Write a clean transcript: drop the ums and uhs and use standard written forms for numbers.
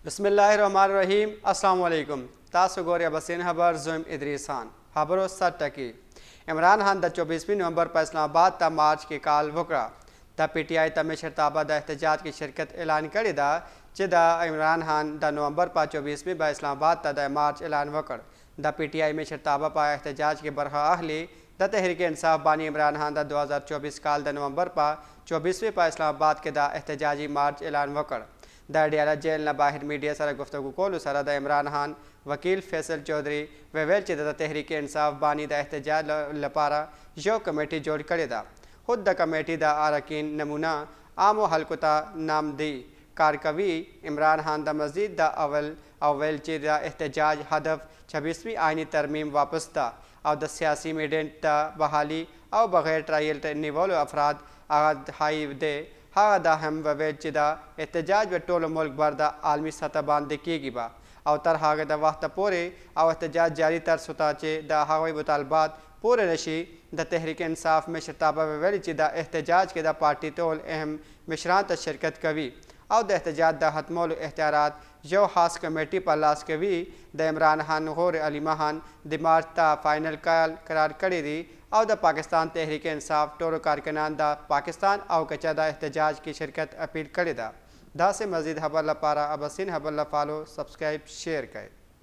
بسم الله الرحمن الرحیم. السلام علیکم. تاسو ګورئ اباسین خبر، زویم ادریس خان. خبرو سر ټکی: عمران خان د 24 نومبر په اسلام آباد ته مارچ کې کال وکړه. د پي ټي آی ته مشرتابه د احتجاج کې شرکت اعلان کړی ده چې د عمران خان د نومبر په 24 به اسلام آباد ته د مارچ اعلان وکړ. د پي ټي آی مشرتابه په احتجاج کې برخه اخلي. د تحریک انصاف بانی عمران خان د 2024 کال د نومبر په 24 په اسلام آباد کې د احتجاجي مارچ اعلان وکړ. د اډیاله جیل نه باهر میډیا سره گفتگو کولو سره د عمران خان وکیل فیصل چودري وویل چې د تحریک انصاف بانی د احتجاج لپاره یو کمیټي جوړ کړې ده، خود د کمیټي د اراکین نمونه عامو خلکو ته نام دی کار کوي. عمران خان د مزید د اول او ویل چې د احتجاج هدف 26ویں آئینی ترمیم واپس ده او د سیاسي میډنټ د بحالي او بغیر ټرایل نیولو افراد هغه های دی. هغه دا هم وویل چې د احتجاج به ټولو ملک بر د عالمي سطح باندې کیږي به او تر هغه د وخت پورې او احتجاج جاری تر سوته چې د هغوی مطالبات پوره نشي. د تحریک انصاف مشرتابه ویل چې د احتجاج کې د پارټي ټول اهم مشران ته شرکت کوي او د احتجاج د ختمولو اختیارات یو خاص کمیټي په لاس کوي. د عمران خان غور علي خان د مارچ ته فائنل کال قرار کړی دی او د پاکستان تحریک انصاف ټولو کارکنان د پاکستان او کچه د احتجاج کې شرکت اپیل کړی ده. داسې مزید خبر لپاره اباسین خبر له follow، subscribe، share کړئ.